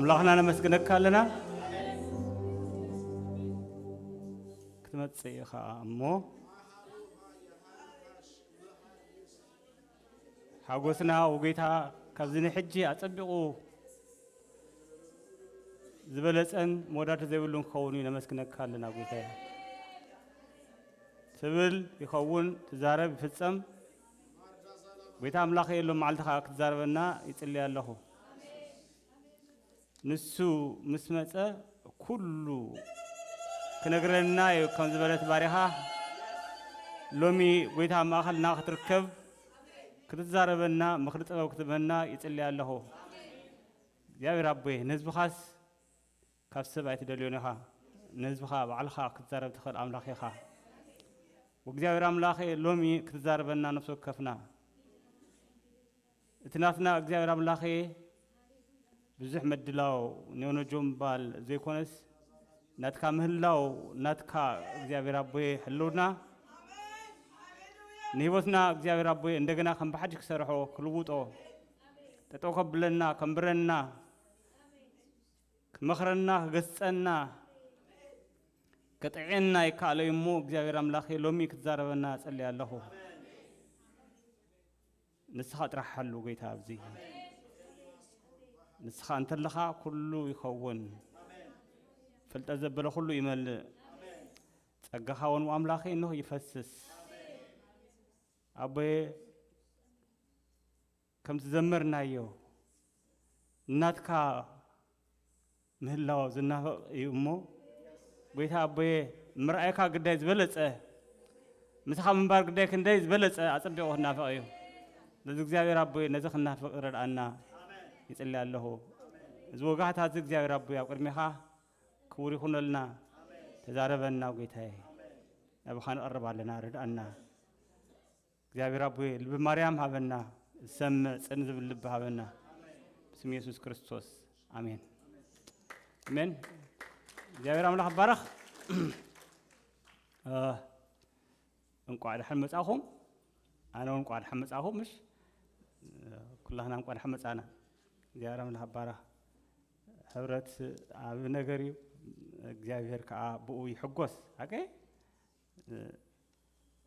ኣምላኽና ነመስግነካ ኣለና። ክትመጽእ ኢኻ እሞ ሓጎስና፣ ወጎይታ፣ ካብዚ ንሕጂ ኣጸቢቑ ዝበለጸን መወዳድርቲ ዘይብሉን ክኸውን እዩ። ነመስግነካ ኣለና ጎይታየ። ትብል ይኸውን፣ ትዛረብ ይፍጸም። ጎይታ ኣምላኸ የሎም መዓልቲ ኸዓ ክትዛረበና ይጽልይ ኣለኹ። ንሱ ምስ መጸ ኩሉ ክነግረና እዩ ከም ዝበለት ባሪኻ ሎሚ ጎይታ ኣብ ማእኸልና ክትርከብ ክትዛረበና ምኽሪ ጥበብ ክትበና ይጽልይ ኣለኹ። እግዚኣብሔር ኣቦየ ንህዝብኻስ ካብ ሰብ ኣይትደልዮን ኢኻ። ንህዝብኻ ባዕልኻ ክትዛረብ ትኽእል ኣምላኽ ኢኻ። ወእግዚኣብሔር ኣምላኸ ሎሚ ክትዛረበና ነፍሲ ወከፍና እቲ ናትና እግዚኣብሔር ኣምላኸ ብዙሕ ምድላው ኔኖጆምባል ዘይኮነስ ናትካ ምህላው ናትካ እግዚኣብሔር ኣቦየ ህልውና ንህይወትና እግዚኣብሔር ኣቦየ እንደገና ከም ብሓድሽ ክሰርሖ ክልውጦ ጠጠው ከብለና ከንብረና ክመኽረና ክገስጸና ክጥዕየና ይከኣሎ እዩ እሞ እግዚኣብሔር ኣምላኸ ሎሚ ክትዛረበና እጸልይ ኣለኹ። ንስኻ ጥራሕ ሓሉ ጎይታ ኣብዚ ንስኻ እንተለኻ ኩሉ ይኸውን። ፍልጠት ዘበለ ኩሉ ይመልእ። ጸጋኻ ወንኡ ኣምላኸ እንሆ ይፈስስ። ኣቦየ ከምቲ ዘመርናዮ ናትካ ምህላው ዝናፈቕ እዩ እሞ ጎይታ ኣቦየ ምርኣይካ ግዳይ ዝበለጸ ምሳኻ ምንባር ግዳይ ክንደይ ዝበለጸ ኣጸቢቑ ክናፈቕ እዩ። ነዚ እግዚኣብሔር ኣቦየ ነዚ ክናፍቕ ረድኣና ይጽሊ ኣለኹ። እዚ ወጋሕታ እዚ እግዚኣብሔር ኣቦየ ኣብ ቅድሜኻ ክቡር ይኹነልና። ተዛረበና ጎይታየ። ናብኻ ንቐርብ ኣለና ርድኣና። እግዚኣብሔር ኣቦየ ልቢ ማርያም ሃበና። ዝሰምዕ ጽን ዝብል ልቢ ሃበና። ብስም የሱስ ክርስቶስ ኣሜን። ኣሜን። እግዚኣብሔር ኣምላኽ ይባረኽ። እ፣ እንቋዕ ደሓን መጻኹም። ኣነ እውን እንቋዕ ደሓን መጻኹም። ምሽ ኩላህና እንቋዕ ደሓን መጻና። እግዚኣብሔር ኣምላኽ ይባረኽ። ሕብረት ኣብ ነገር እዩ። እግዚኣብሔር ከዓ ብኡ ይሕጎስ። ኣቀ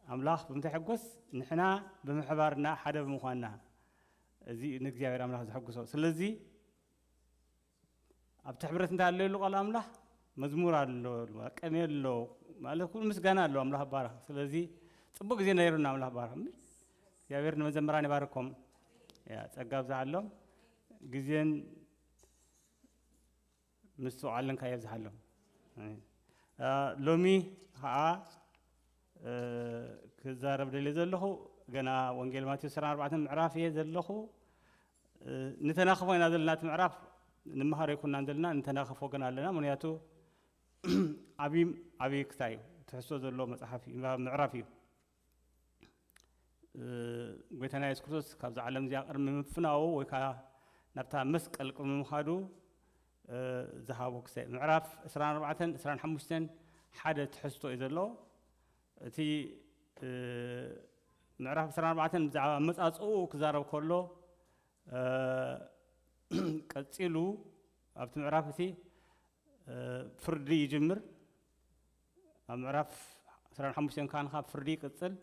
ኣምላኽ ብምንታይ ሕጎስ ንሕና ብምሕባርና ሓደ ብምዃንና እዚ ንእግዚኣብሔር ኣምላኽ ዘሐጉሶ። ስለዚ ኣብቲ ሕብረት እንታይ ኣሎ ይብሉ ቃል ኣምላኽ? መዝሙር ኣሎ፣ ቅኔ ኣሎ፣ ማለት ኩሉ ምስጋና ኣሎ። ኣምላኽ ይባረኽ። ስለዚ ጽቡቅ ግዜ ነይሩና። ኣምላኽ ይባረኽ። እግዚኣብሔር ንመዘምራን ይባርኮም። ያ ጸጋ ኣብዝሓሎም። ግዜን ምስትውዓልን ከኣ የብዝሓሎም። እ፣ ሎሚ ከኣ እ፣ ክዛረብ ደልየ ዘለኹ ገና ወንጌል ማቴዎስ ዕስራን ኣርባዕተን ምዕራፍ እየ ዘለኹ። እ፣ ንተናኽፎ ኢና ዘለና። እቲ ምዕራፍ ንምሃር ኣይኮናን ዘለና፣ ንተናኽፎ ግን ኣለና። ምኽንያቱ ዓብዪ ዓብዪ ክታይ እዩ፣ ትሕዝቶ ዘለዎ መጽሓፍ እዩ፣ ምዕራፍ እዩ። እ፣ ጎይታና የሱስ ክርስቶስ ካብዛ ዓለም እዚኣ ቅድሚ ምፍናዉ ወይ ከዓ ናብታ መስቀል ቅድሚ ምኻዱ፣ እ፣ ዝሃቦ ክስታይ ምዕራፍ ዕስራን ኣርባዕተን ዕስራን ሓሙሽተን ሓደ ትሕዝቶ እዩ ዘሎ። እቲ፣ እ፣ ምዕራፍ ዕስራን ኣርባዕተን ብዛዕባ ኣመጻጽኡ ክዛረብ ከሎ፣ እ፣ ቀጺሉ ኣብቲ ምዕራፍ እቲ፣ እ፣ ፍርዲ ይጅምር። ኣብ ምዕራፍ ዕስራን ሓሙሽተን ካን ካብ ፍርዲ ይቅጽል።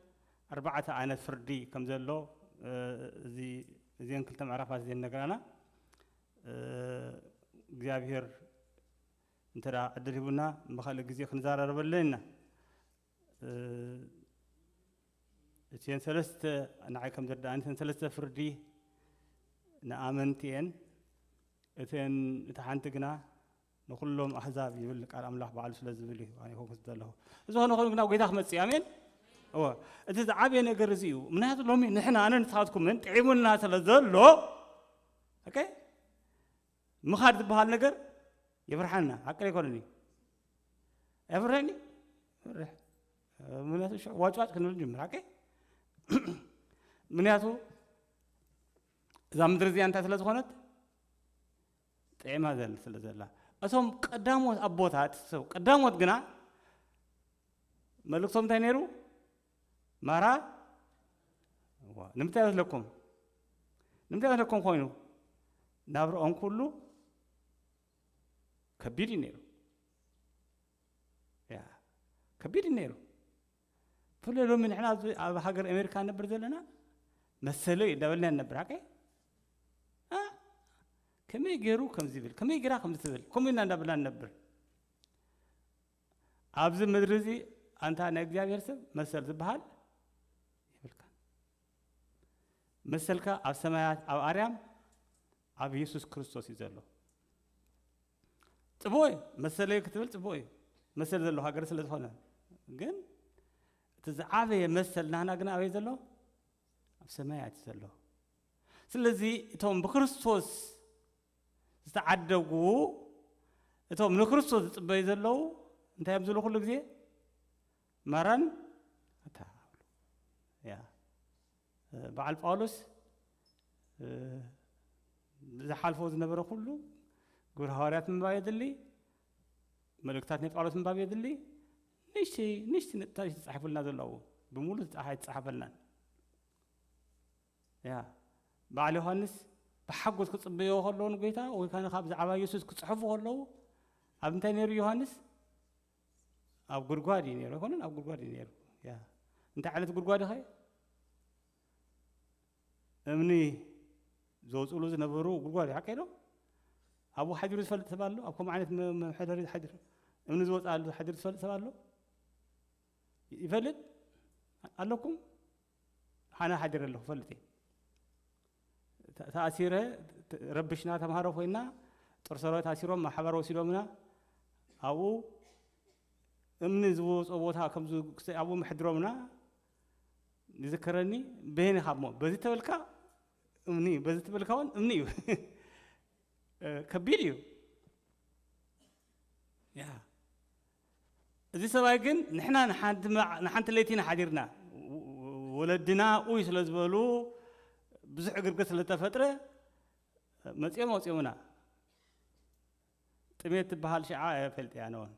ኣርባዕተ ዓይነት ፍርዲ ከም ዘሎ፣ እ፣ እዚ፣ እዚአን ክልተ ምዕራፋት እዚአን ነግራና። እ፣ እግዚኣብሔር እንተ ደኣ ዕድል ሂቡና፣ ብኻልእ ግዜ ክንዘራረበለን ኢና። እ፣ እተን ሰለስተ፣ ንዓይ ከም ዝርድኣኒ፣ እተን ሰለስተ ፍርዲ ንኣመንቲ እየን። እተን፣ እታ ሓንቲ ግና ንኹሎም ኣህዛብ ይብል ቃል ኣምላኽ ባዕሉ ስለ ዝብል እዩ ኣነ ይፈኩስ ዘለኹ። እዚ ኾነ ኾነ ግና ጎይታ ክመጽእ እዩ። ኣሜን። እወ፣ እቲ ዝዓበየ ነገር እዚ እዩ። ምክንያቱ ሎሚ ንሕና፣ ኣነ ንስኻትኩምን ጥዒሙና ስለ ዘሎ፣ ኦኬ፣ ምኻድ ዝበሃል ነገር የፍርሓና። ሓቂ ኣይኮነን እዩ? ኣየፍርሕን እዩ? ይፍርሕ። ምክንያቱ ሽዑ ዋጭዋጭ ክንብል ንጅምር። ሓቂ? ምክንያቱ እዛ ምድሪ እዚኣ እንታይ ስለ ዝኾነት? ጥዒማ ዘል-፣ ስለ ዘላ። እቶም ቀዳሞት ኣቦታት፣ ሰብ ቀዳሞት ግና መልእክቶም እንታይ ነይሩ? ማራ፣ እዋ፣ ንምንታይ መስለኩም? ንምንታይ መስለኩም ኮይኑ? ናብርኦም ኩሉ ከቢድ እዩ ነይሩ። ያ ከቢድ እዩ ነይሩ። ብፍላይ ሎሚ ንሕና ኣብዚ ኣብ ሃገር ኣሜሪካ ንነብር ዘለና መሰለይ እንዳበልና ንነብር። ሓቀይ ኣ፣ ከመይ ገይሩ ከምዚ ይብል፣ ከመይ ገይራ ከምዚ ትብል፣ ከምኡ ኢና እንዳበልና ንነብር። ኣብዚ ምድሪ እዚ ኣንታ ናይ እግዚኣብሔር ሰብ መሰል ዝበሃል የብልካን። መሰልካ ኣብ ሰማያት ኣብ ኣርያም ኣብ የሱስ ክርስቶስ እዩ ዘሎ። ጽቡቕ እዩ፣ መሰለይ ክትብል ጽቡቕ እዩ፣ መሰል ዘለዎ ሃገር ስለ ዝኾነ። ግን እቲ ዝዓበየ መሰል ናህና ግን ኣበይ ዘሎ? ኣብ ሰማያት እዩ ዘሎ። ስለዚ እቶም ብክርስቶስ ዝተዓደጉ፣ እቶም ንክርስቶስ ዝጽበዩ ዘለዉ እንታይ እዮም ዝብሉ ኩሉ ግዜ? መረን ኣታ ያ በዓል ጳውሎስ እ፣ ዝሓልፎ ዝነበረ ኩሉ ግብረ ሃዋርያት ምንባብ የድሊ፣ መልእክታት ናይ ጳውሎስ ምንባብ የድሊ። ንሽቲ ንሽቲ ንጥታሽ ዝጻሕፉልና ዘለዉ ብምሉእ ዝጻሓ ኣይተጻሓፈልና። ያ በዓል ዮሃንስ ብሓጎስ ክጽበዮ ከለዉ ንጎይታ ወይ ካነ ካብ ብዛዕባ የሱስ ክጽሕፉ ከለዉ ኣብ እንታይ ነይሩ ዮሃንስ? ኣብ ጉድጓድ እዩ ነይሩ ኣይኮነን? ኣብ ጉድጓድ እዩ ነይሩ። ያ እንታይ ዓይነት ጉድጓድ ኸ? እምኒ ዘውፅሉ ዝነበሩ ጉድጓድ እዩ። ሓቀይ ዶ? ኣብኡ ሓዲሩ ዝፈልጥ ሰብ ኣሎ? ኣብ ከምኡ ዓይነት መ- መሕደሪ ሓዲሩ እምኒ ዝወፅኣሉ ሓዲሩ ዝፈልጥ ሰብ ኣሎ? ይፈልጥ ኣለኩም? ሓና ሓዲረ ኣለኹ ፈልጥ እየ። ተ- ተኣሲረ ተ- ረብሽና ተምሃሮ ኮይና ጦር ሰራዊት ኣሲሮም ማሕበር ወሲዶምና ኣብኡ እምኒ ዝወፅኦ ቦታ ከምዚ ክስተ- ኣብኡ ምሕድሮምና ይዝከረኒ። በየን ኢኻ እሞ በዚ ተበልካ እምኒ እዩ፣ በዚ ተበልካ እውን እምኒ እዩ። እ፣ ከቢድ እዩ። ያ እዚ ሰብኣይ ግን ንሕና ንሓንቲ መዓ- ንሓንቲ ለይቲ ኢና ሓዲርና። ወ- ወ- ወለድና ኡይ ስለ ዝበሉ ብዙሕ ዕግርግር ስለ ዝተፈጥረ መፂኦም ኣውፂኦምና። ጥሜት ትበሃል ሽዓ እፈልጥ እያ ነውን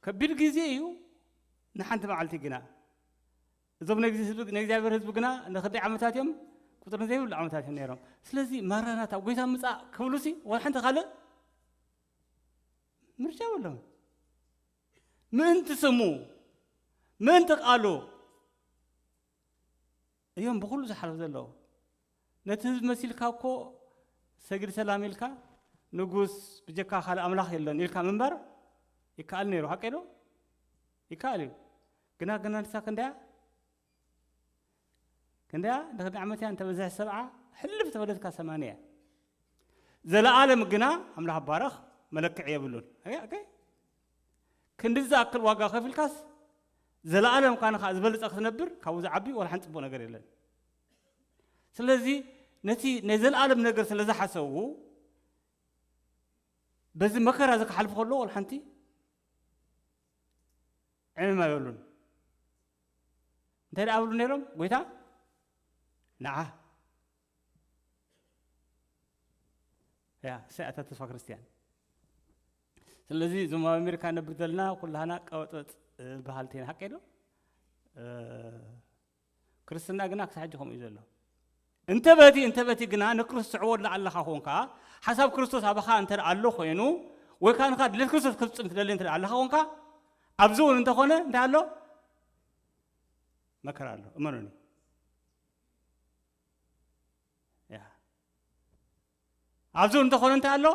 ከቢድ ግዜ እዩ። ንሓንቲ መዓልቲ ግና እዞም ናይ ግዜ ህዝቢ- ናይ እግዚኣብሔር ህዝቢ ግና ንክንደይ ዓመታት እዮም? ቁፅሪ ዘይብሉ ዓመታት እዮም ነይሮም። ስለዚ ማራናታ ጎይታ ምፃእ ክብሉ ሲ ወላ ሓንቲ ካልእ ምርጫ የብሎም። ምእንቲ ስሙ ምእንቲ ቃሉ እዮም ብኩሉ ዝሓልፉ ዘለዉ። ነቲ ህዝቢ መሲልካ እኮ ሰግድ ሰላም ኢልካ ንጉስ ብጀካ ካልእ ኣምላኽ የለን ኢልካ ምንባር ይከኣል ነይሩ። ሓቀይ ዶ? ይከኣል እዩ። ግና ግና ንሳ ክንደያ ክንደያ ንክንደይ ዓመት እያ እንተበዝሐ ሰብዓ ሕልፍ ተበለትካ ሰማንያ እያ። ዘለኣለም ግና ኣምላኽ ባረኽ መለክዕ የብሉን። ኣያ- ኣያ- ክንዲ ዝኣክል ዋጋ ከፊልካስ ዘለኣለም ካንኻ ዝበልጸ ክትነብር ካብኡ ዝዓቢ ወላ ሓንቲ ጽቡቕ ነገር የለን። ስለዚ ነቲ ናይ ዘለኣለም ነገር ስለ ዝሓሰቡ በዚ መከራ እዚ ክሓልፉ ከለዎ ወላ ሓንቲ ዕምም ኣይበሉን። እንታይ ደኣ ብሉ ነይሮም? ጎይታ ንዓ ያ ሰኣታ ተስፋ ክርስቲያን። ስለዚ እዞም ኣብ ኣሜሪካ ነብር ዘለና ኩላህና ቀበጥበጥ በሃልቲ ኢና። ሓቀይ ዶ? እ፣ ክርስትና ግና ክሳብ ሕጂ ከምኡ እዩ ዘሎ። እንተ በቲ እንተ በቲ ግና ንክርስቶስ ትዕወላ ኣለኻ ኮንካ፣ ሓሳብ ክርስቶስ ኣባኻ እንተ ደኣ ኣሎ ኮይኑ፣ ወይ ከዓ ንኻ ድሌት ክርስቶስ ክትፍጽም ትደሊ እንተ ደኣ ኣለኻ ኮንካ፣ ኣብዚ እውን እንተኾነ እንታይ ኣሎ? መከራ ኣሎ። እመኑኒ። ያ ኣብዚ እውን እንተኾነ እንታይ ኣሎ?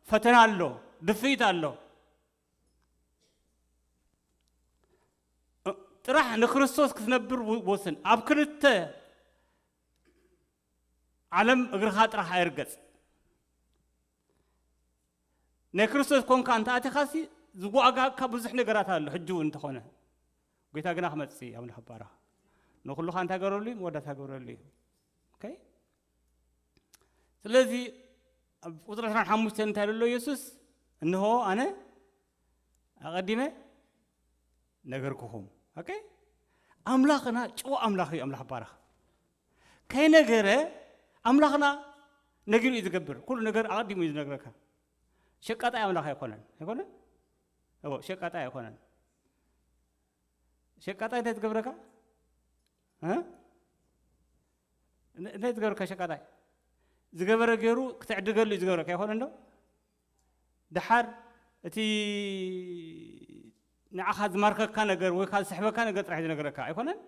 ፈተና ኣሎ፣ ድፍኢት ኣሎ። ጥራሕ ንክርስቶስ ክትነብር ው- ወስን። ኣብ ክልተ ዓለም እግርኻ ጥራሕ ኣይርገጽ። ናይ ክርስቶስ ኮንካ እንተ ኣቲኻሲ ዝዋጋካ ብዙሕ ነገራት ኣሎ። ሕጂ እውን እንተኾነ ጎይታ ግና ክመጽእ እዩ። ኣምላኽ ይባረኽ። ንኹሉኻ እንታይ ገረሉ እዩ? መወዳእታ ገረሉ እዩ። ኦኬ? ስለዚ ኣብ ቁፅሪ ዕስራን ሓሙሽተን እንታይ ዘሎ ኢየሱስ? እንሆ ኣነ ኣቐዲመ ነገርኩኹም። ኦኬ? ኣምላኽና ጭዋ ኣምላኽ እዩ። ኣምላኽ ይባረኽ። ከይነገረ ኣምላኽና ነጊሩ እዩ ዝገብር። ኩሉ ነገር ኣቐዲሙ እዩ ዝነግረካ። ሸቃጣይ ኣምላኽ ኣይኮነን። ኣይኮነን? እዎ፣ ሸቃጣይ ኣይኮነን። ሸቃጣይ እንታይ ትገብረካ? እ? እንታይ ትገብረካ ሸቃጣይ? ዝገበረ ገይሩ ክትዕድገሉ እዩ ዝገብረካ፣ ኣይኮነ እንዶ? ደሓር እቲ ንዓኻ ዝማርከካ ነገር ወይ ከዓ ዝስሕበካ ነገር ጥራሕ እዩ ዝነገረካ፣ ኣይኮነን?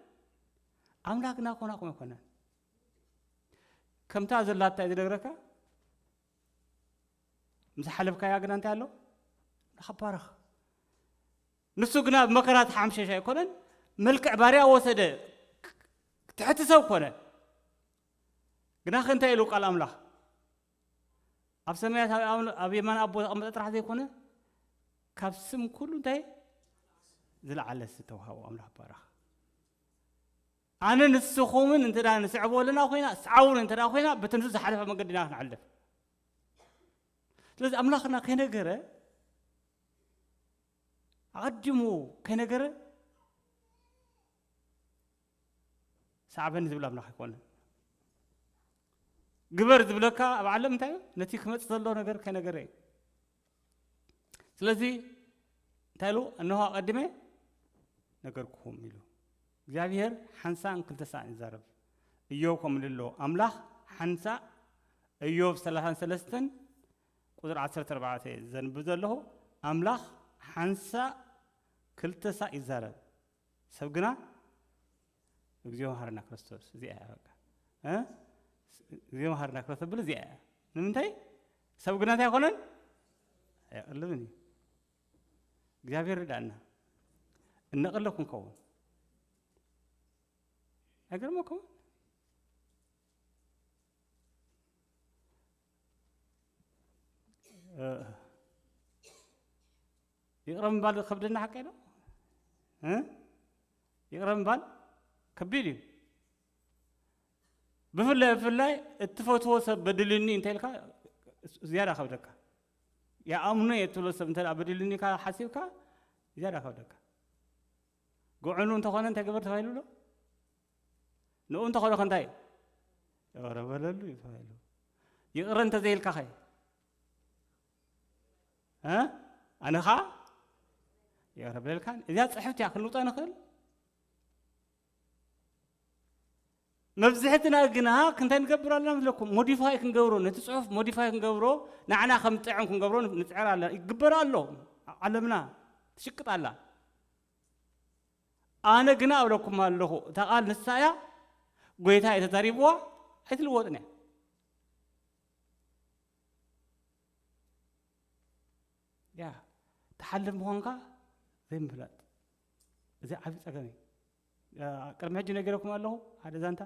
ኣምላኽ ግና ኮናኹም ኣይኮነን። ከምታ ዘላታ እዩ ዝነግረካ። ምስ ሓለፍካያ ግና እንታይ ኣሎ? ንኸባረኽ። ንሱ ግና ብመከራ ተሓምሸሽ ኣይኮነን፣ መልክዕ ባርያ ወሰደ፣ ትሕቲ ሰብ ኮነ። ግናኸ እንታይ ኢሉ ቃል ኣምላኽ? ኣብ ሰማያት ኣብ ኣም-፣ ኣብ የማን ኣቦ ዘቐመጠ ጥራሕ ዘይኮነ፣ ካብ ስም ኩሉ እንታይ ዝለዓለ ዝተዋህቦ ኣምላኽ ባረኽ። ኣነ ንስኹምን እንተ ደኣ ንስዕቦ ኣለና ኮይና፣ ስዓቡን እንተ ደኣ ኮይና፣ በቲ ንሱ ዝሓለፈ መገዲ ኢና ክንሓልፍ። ስለዚ ኣምላኽና ከይነገረ፣ ኣቐዲሙ ከይነገረ፣ ሰዓበኒ ዝብል ኣምላኽ ኣይኮነን። ግበር ዝብለካ ኣብ ዓለም እንታይ እዩ? ነቲ ክመጽእ ዘሎ ነገር ከይነገረ እዩ። ስለዚ እንታይ ኢሉ? "እንሆ ኣቐዲመ ነገርኩኹም" ኢሉ። እግዚኣብሔር ሓንሳእን ክልተ ሳእን ይዛረብ። እዮብ ከምኡ ኢሉ ኣሎ። ኣምላኽ ሓንሳእ፣ እዮብ ሰላሳን ሰለስተን ቁጽሪ ዓሰርተ ኣርባዕተ ዘንብብ ዘለኹ፣ ኣምላኽ ሓንሳእ ክልተ ሳእ ይዛረብ። ሰብ ግና "እግዚኣብሔር መሓረና ክርስቶስ"፣ እዚኣ እያ በቃ። እ? "እግዚኣብሔር መሓረና ክርስቶስ" ትብል እዚኣ እያ። ንምንታይ? ሰብ ግና እንታይ ኣይኮነን? ኣይቐልብን እዩ። እግዚኣብሔር ርዳእና። እነቐልብ ክንከውን። ኣይገርመኩም? እ፣ ይቕረ ምባል ከብደና ሓቀይ ነው? እ? ይቕረ ምባል ከቢድ እዩ። ብፍላይ፣ ብፍላይ እትፈትዎ ሰብ በድልኒ እንተ ኢልካ ዝያዳ ከብደካ። ይኣምኖ እየ እትብሎ ሰብ እንተ ደኣ በድልኒ ኢልካ ሓሲብካ ዝያዳ ከብደካ። ግዕኑ እንተኾነ እንታይ ግበር ተባሂሉ ኣሎ? ንኡ እንተኾነ ከ እንታይ? ይቕረ በለሉ እዩ ተባሂሉ። ይቕረ እንተዘይልካ ኸ? እ? ኣነ ኸዓ ይቕረ በለልካን። እዚኣ ጽሕፍቲ እያ ክንልውጣ ንኽእል። መብዝሕትና ግና ክንታይ ንገብር ኣለና መስለኩም? ሞዲፋይ ክንገብሮ፣ ነቲ ጽሑፍ ሞዲፋይ ክንገብሮ፣ ንዓና ከም ጥዕም ክንገብሮ ንጽዕር ኣለና። ይግበር ኣሎ። ዓለምና ትሽቅጥ ኣላ። ኣነ ግና እብለኩም ኣለኹ፣ እታ ቃል ንሳ እያ፣ ጐይታ እየ ተዛሪብዋ፣ ኣይትልወጥን እያ። ያ፣ ትሓልፍ ምዃንካ ዘይምፍላጥ፣ እዚ ዓቢ ጸገም እዩ። ያ፣ ቅድሚ ሕጂ ነጊረኩም ኣለኹ፣ ሓደ ዛንታ፣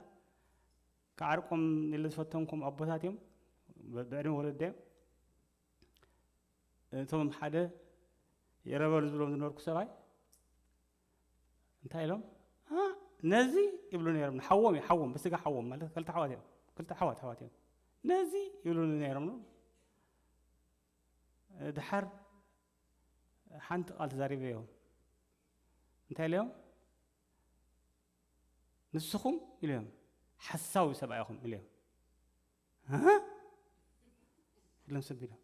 ክዓርቆም ኢለ ዝፈተንኩም ኣቦታት እዮም፣ ብ-፣ ብዕድመ ወለደ እዮም። እቶም ሓደ ይቕረ በሉ ዝብሎም ዝነበርኩ ሰብኣይ እንታይ ኢሎም? "አ፣ ነዚ" ይብሉ ነይሮም። ሓዎም እዩ፣ ሓዎም፣ ብስጋ ሓዎም ማለት ክልተ ኣሕዋት እዮም። ክልተ ኣሕዋት፣ ኣሕዋት እዮም። "ነዚ" ይብሉ ነይሮም። ድሓር ሓንቲ ቃል ተዛሪበዮም። እንታይ ኢለዮም? "ንስኹም" ኢለዮም፣ "ሓሳዊ ሰብኣይ ኢኹም" ኢለዮም። "እ?" ኢሎም ሰቢሎም።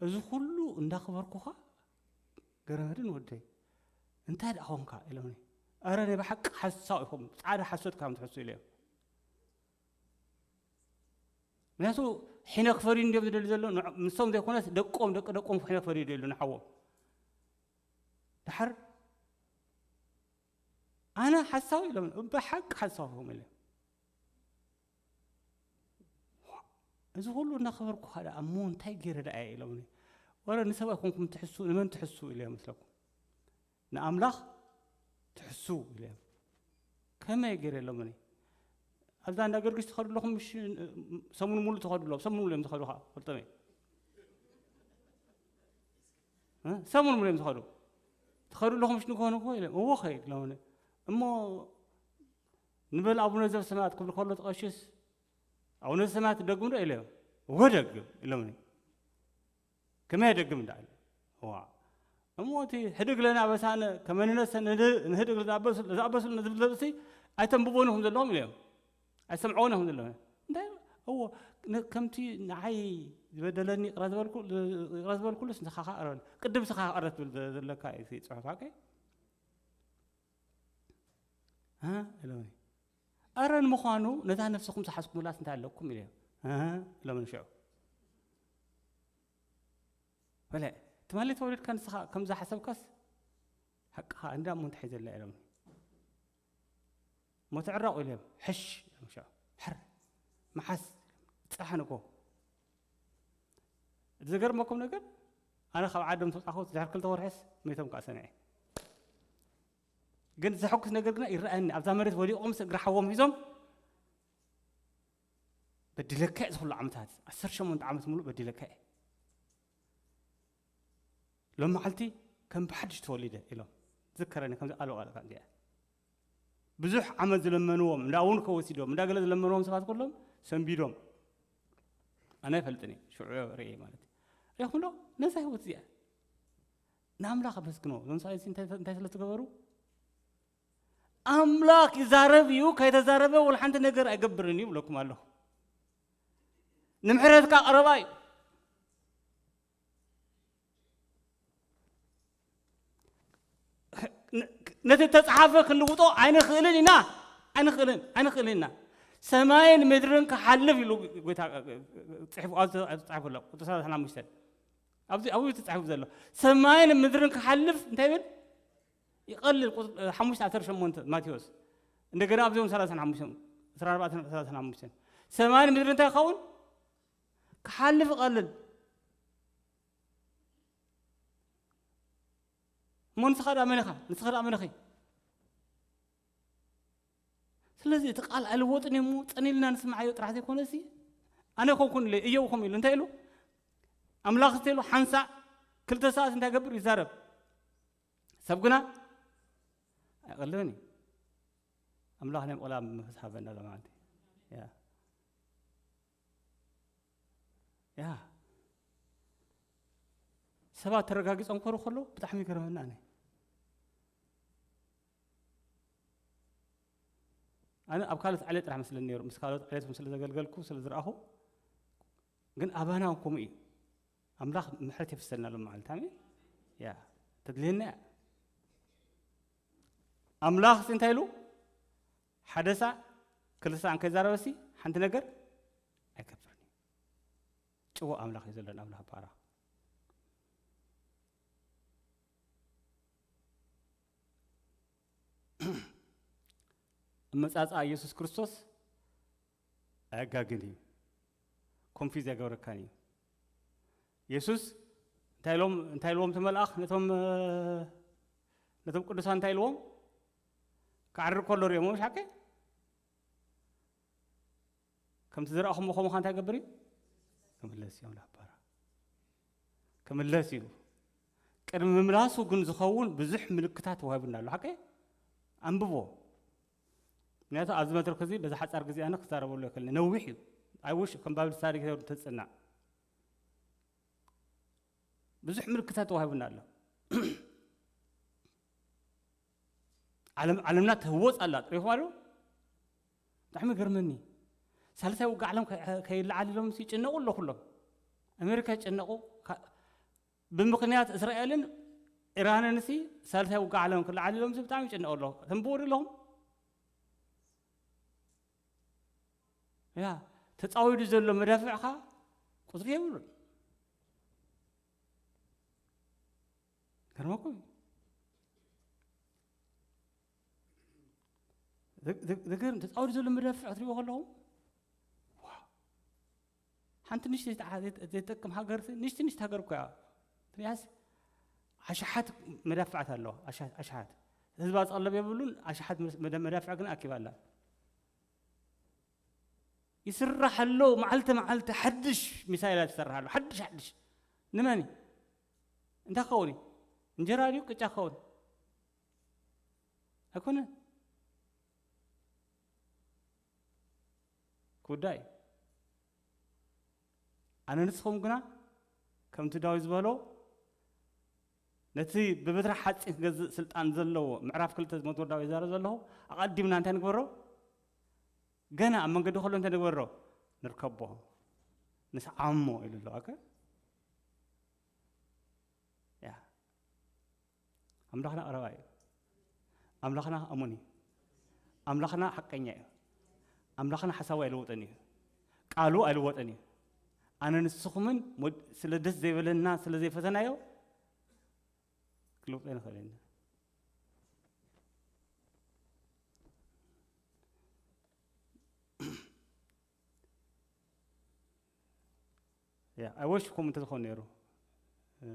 "እዚ ኩሉ እንዳኽበርኩኻ ገረመድን ወደይ፣ እንታይ ደኣ ኾንካ?" ኢሎምኒ። "ኣረ ናይ ብሓቂ ሓሳዊ ኢኹም፣ ጻዕዳ ሓሶት ከም ትሕሱ" ኢለዮም። ምክንያቱ ሒነ ክፈድዩ እንዲዮም ዝደልዩ ዘለዉ፣ ንዕ-፣ ንሶም ዘይኮነስ ደቆም፣ ደቂ ደቆም ሒነ ክፈድዩ ይደልዩ ንሓዎም። ድሓር ኣነ ሓሳዊ ኢሎም፣ ብሓቂ ሓሳዊ ኢኹም ኢለ። "እዚ ኩሉ እናኸበርኩኻ ደኣ እሞ እንታይ ገይረ ደኣ እየ?" ኢሎምኒ። "ወረ ንሰብ ኣይኮንኩም ትሕሱ፣ ንመን ትሕሱ?" ኢለ መስለኩም። "ንኣምላኽ ትሕሱ" ኢለ። "ከመይ ገይረ?" ኢሎምኒ። "ኣብዛ እንዳ ገርግሽ ትኸዱ ኣለኹም፣ ምሽ-፣ ሰሙን ሙሉ ትኸዱ ኣለኹም፣ ሰሙን ሙሉ እዮም ዝኸዱ ኸዓ፣ ፈልጦም እየ። እ? ሰሙን ሙሉ እዮም ዝኸዱ። ትኸዱ ኣለኹም፣ ምሽ ንግሆ ንግሆ?" ኢለ። "እዎ ኸይድ" ኢሎምኒ። "እሞ ንበል ኣቡነ ዘበሰማያት" ክብል ከሎ፣ እቲ ቀሺስ "ኣቡነ ዘበሰማያት ትደግም ዶ?" ኢለ። "እዎ ደግም" ኢሎምኒ። "ከመይ ኣይደግም?" እንዳለ። "ዋ፣ እሞ እቲ ህድግ ለነ ኣበሳነ ከመ ንነሰ ንድ-፣ ንህድግ ለዘኣበሱ-፣ ለዘኣበሱነ ዝብል ዘርእሲ ኣይተንብቦን ኢኹም ዘለኹም" ኢለዮም። "ኣይሰምዕዎን ኢኹም ዘለኹም" እንታይ? "እዎ፣ ን-፣ ከምቲ ንዓይ ዝበደለኒ ይቕረ ዝበልኩ-፣ ይቕረ ዝበልኩሉስ ንስኻ ኸኣ ይቕረ በል። ቅድም ንስኻ ይቕረ ትብል ዘ-፣ ዘለካ እዩ እቲ ጽሑፍ ሓቀይ?" "እ?" ኢሎምኒ። ቀረን ምዃኑ ነዛ ነፍስኹም ዝሓዝኩምላስ እንታይ ኣለኩም ኢለ። እህ፣ ኢሎም ንሽዑ። በለ፣ ትማሊ ተወሊድካ ንስኻ ከምዛ ሓሰብካስ ሓቅኻ እንዳ እሞ እንታይ ዘላ ኢሎም። ሞት ዕራቑ ኢሎም፣ ሕሽ ኢሎም ሽዑ። ሕር፣ መሓስ፣ ጽባሕ ንግሆ። እቲ ዘገርመኩም ነገር፣ ኣነ ካብ ዓዶም ተውጻኹ ድሕሪ ክልተ ወርሒስ መይቶም ከኣ ሰሚዐ። ግን ዘሐጉስ ነገር ግና ይረኣየኒ። ኣብዛ መሬት ወዲቖምስ እግሪ ሓዎም ሒዞም፣ በዲለካ እየ ዝኹሉ ዓመታት፣ ዓሰርተ ሸሞንተ ዓመት ሙሉእ በዲለካ እየ። ሎም መዓልቲ ከም ብሓድሽ ተወሊደ ኢሎም። ዝከረኒ ከምዚ ቃል ብቃል እዚኣ። ብዙሕ ዓመት ዝለመንዎም፣ እንዳ እውን ከወሲዶም፣ እንዳ ገለ ዝለመንዎም ሰባት ኩሎም ሰንቢዶም። ኣነ ኣይፈልጥን እየ፣ ሽዑ ርእየ ማለት እዩ። ሪኢኹም ዶ? ነዛ ህይወት እዚኣ ንኣምላኽ ኣመስግኖ። እዞም ሰብኣይ እዚ እንታይ፣ እንታይ ስለ ትገበሩ? ኣምላኽ ይዛረብ እዩ፣ ከይተዛረበ ወላ ሓንቲ ነገር ኣይገብርን እዩ ብለኩም ኣለኹ። ንምሕረትካ ቀረባ እዩ። ነቲ ተጻሓፈ ክንልውጦ ኣይንኽእልን ኢና፣ ኣይንኽእልን፣ ኣይንኽእልን ኢና። ሰማይን ምድርን ክሓልፍ ኢሉ ጎይታ ጽሒፉ፣ ኣብ ተጻሒፉ ኣሎ፣ ቁጽሪ ሰላሳን ሓሙሽተን። ኣብዚ፣ ኣብኡ ተጻሒፉ ዘሎ። ሰማይን ምድርን ክሓልፍ እንታይ ይብል? ይቐልል። ቁጽሪ ሓሙሽተ ዓሰርተ ሸሞንተ ማቴዎስ። እንደገና ኣብዚ እውን ሰላሳን ሓሙሽተን፣ ዕስራን ኣርባዕተን ሰላሳን ሓሙሽተን። ሰማይን ምድርን እንታይ ይኸውን? ክሓልፍ ይቐልል። እሞ ንስኻ ደኣ መን ኢኻ? ንስኻ ደኣ መን ኢኺ? ስለዚ እቲ ቃል ኣይልወጥን እዩ እሞ ጸኒልና ንስምዓዮ ጥራሕ ዘይኮነሲ፣ ኣነ ኮንኩን ኢለ እየውኹም ኢሉ። እንታይ ኢሉ? ኣምላኽ እንተ ኢሉ ሓንሳእ ክልተ ሰዓት እንታይ ገብር? ይዛረብ። ሰብ ግና ኣይቐልብን እዩ። ኣምላኽ ናይ ምቕላብ መንፈስ ሃበና ለማለት። ያ። ያ። ሰባት ተረጋጊጾም ክኸዱ ከለዉ ብጣዕሚ ይገርመና ኣነ። ኣነ ኣብ ካልኦት ዓሌት ጥራሕ መስለኒ ነይሩ። ምስ ካልኦት ዓሌት እውን ስለ ዘገልገልኩ፣ ስለ ዝረኣኹ፣ ግን ኣባና እውን ከምኡ እዩ። ኣምላኽ ምሕረት የፍሰልና ሎም መዓልቲ። ኣሜን። ያ። ተድልየና እያ። ኣምላኽ እንታይ ኢሉ? ሓደ ሳዕ፣ ክልተ ሳዕ እንከይዛረበሲ ሓንቲ ነገር ኣይገብርን እዩ። ጭቡቕ ኣምላኽ እዩ ዘለና፣ ኣምላኽ ባራ። ኣመጻጽኣ ኢየሱስ ክርስቶስ ኣየጋግን እዩ። ኮንፊዝ ኣይገብረካን እዩ። የሱስ እንታይ ኢሎም፣ እንታይ ኢልዎም እቲ መልኣኽ ነቶም፣ እ፣ ነቶም ቅዱሳን እንታይ ኢልዎም? ክዓርግ ከሎ ሪኦም፣ ምሽ ሓቂ? ከምቲ ዝረኣኹምዎ ከምኡ እንታይ ገብር እዩ? ክምለስ እዩ ኣምላኽ ባራ። ክምለስ እዩ። ቅድሚ ምምላሱ ግን ዝኸውን ብዙሕ ምልክታት ተዋሂቡና ኣሎ። ሓቂ? ኣንብቦ። ምክንያቱ ኣብዚ መድረኽ እዚ በዚ ሓጻር ግዜ ኣነ ክዛረበሉ ኣይክእልን። ነዊሕ እዩ። I wish ከም ባይብል ስታዲ ተጽናዕ። ብዙሕ ምልክታት ተዋሂቡና ኣሎ። ዓለም፣ ዓለምና ትህወጽ ኣላ። ሪኢኹም ኣሎ? ብጣዕሚ ይገርመኒ። ሳልሳይ ውግእ ዓለም ከ-፣ ከይለዓል ኢሎም ይጭነቑ ኣለዉ ኩሎም። ኣሜሪካ ይጨነቑ። ካ-፣ ብምኽንያት እስራኤልን ኢራንን ሲ ሳልሳይ ውግእ ዓለም ክለዓል ኢሎም ሲ ብጣዕሚ ይጭነቑ ኣለዉ። ተንብቡ ዶ ኣለኹም? ያ፣ ተጻዊዱ ዘሎ መዳፍዕኻ ቁጽሪ የብሉን። ገርመኩም እዩ። ዘ-፣ ዘ-፣ ዘገርም፣ ተጻዊዱ ዘሎ መዳፍዕ ክትሪእዎ ከለኹም፣ ዋው። ሓንቲ ንእሽተይ ዝተዓ-፣ ዘይት-፣ ዘይትጠቅም ሃገር፣ ንእሽቲ፣ ንእሽቲ ሃገር እኮ እያ። ትሪኣስ፣ ኣሽሓት መዳፍዓት ኣለዋ፣ ኣሽሓት፣ ኣሽሓት። ህዝባ ዝቐለብ የብሉን፣ ኣሽሓት መስ-፣ መደ-፣ መዳፍዕ ግን ኣኪባ ኣላ። ይስራሕ ኣሎ፣ መዓልቲ መዓልቲ ሓድሽ ሚሳይላት ይሰርሕ ኣሎ፣ ሓድሽ፣ ሓድሽ። ንመን እዩ? እንታይ ክኸውን እዩ? እንጀራ ድዩ ቅጫ ክኸውን? ኣይኮነን። ክውዳእ እዩ። ኣነ ንስኹም ግና ከምቲ ዳዊት ዝበሎ ነቲ ብበትሪ ሓፂን ክገዝእ ስልጣን ዘለዎ ምዕራፍ ክልተ መዝሙር ዳዊት ይዛረብ ዘለኹ ኣቐዲምና እንታይ ንግበሮ? ገና ኣብ መንገዲ ከሎ እንታይ ንግበሮ? ንርከቦ፣ ንስዓሞ ኢሉ ኣሎ። ኦኬ? ያ። ኣምላኽና ቀረባ እዩ። ኣምላኽና እሙን እዩ። ኣምላኽና ሓቀኛ እዩ። ኣምላኽና ሓሳቡ ኣይልወጥን እዩ። ቃሉ ኣይልወጥን እዩ። ኣነ ንስኹምን ሞድ-፣ ስለ ደስ ዘይበለና፣ ስለ ዘይፈተናዮ፣ ክልውጥ ኣይንኽእልን ኢና። ያ፣ I wish ከምኡ እንተዝኾን ነይሩ። እ፣